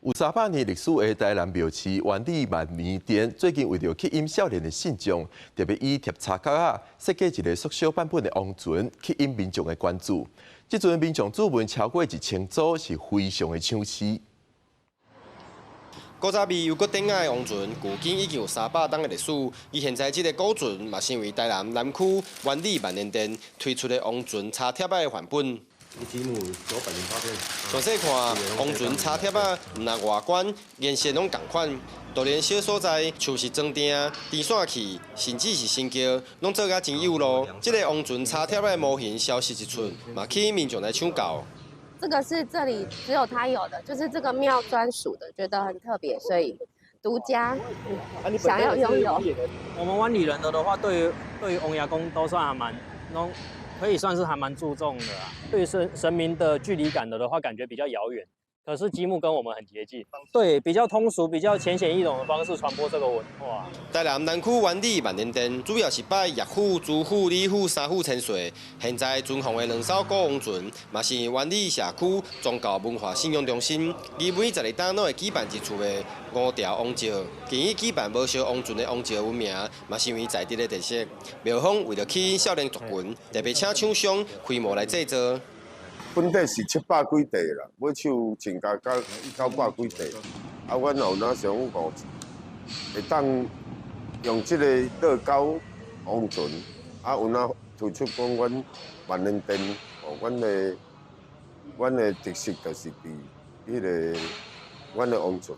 有300年歷史的台南廟市灣里萬年殿，最近為著吸引少年的信眾，特別以貼插角仔設計一个縮小版本的王船，吸引民眾的關注。這陣民眾注文超過1000組，是非常的搶市。古早味又閣典雅的王船，距今已經有300冬的歷史。而現在這个古船嘛，成為台南南區灣里萬年殿推出的王船插貼仔的範本。 1畝908片。詳細看，王船插貼仔，毋但外觀顏色攏仝款，就連小所在，像是床墊、電線器，甚至是神轎，攏做甲真有路。這个王船插貼仔的模型消息一出，嘛吸引民眾來搶購。這個是這裡只有他有的，就是這個廟專屬的，覺得很特別，所以獨家想要擁有。我們灣裡人的話，對於王爺公都算還蠻，攏可以算是還蠻注重的啊。對神明的距離感的話，感覺比較遙遠。可是積木跟我們很接近，對，比較通俗、比較淺顯易懂的方式傳播這個文化。台南南區灣里萬年殿主要是拜葉府、朱府、李府三府千歲。現在存放的兩艘古王船，嘛是灣里社區宗教文化信仰中心。而每12冬攏會舉辦一次的五條王醮，近日舉辦無燒王船的王醮聞名，嘛成為在地的特色。廟方為著吸引少年族群，特別請廠商開模來製作。本底是700幾塊啦，尾手穿加到900幾塊。啊，阮有哪想講，會當用這个樂高王船，啊，有哪推出講阮萬年殿，哦，阮的特色就是佇彼个阮的王船。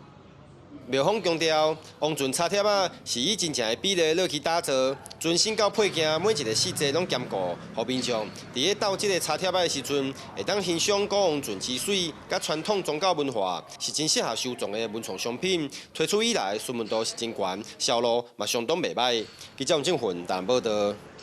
廟方強調，王船插貼仔是以真正的比例落去打造，船身到配件每一个細節攏兼顧，予民眾佇咧鬥這个插貼仔的時陣，會當欣賞古王船之水，佮傳統宗教文化，是真適合收藏的文創商品。推出以來，詢問度是真懸，銷路嘛相當袂䆀。記者黃正雲台南報導。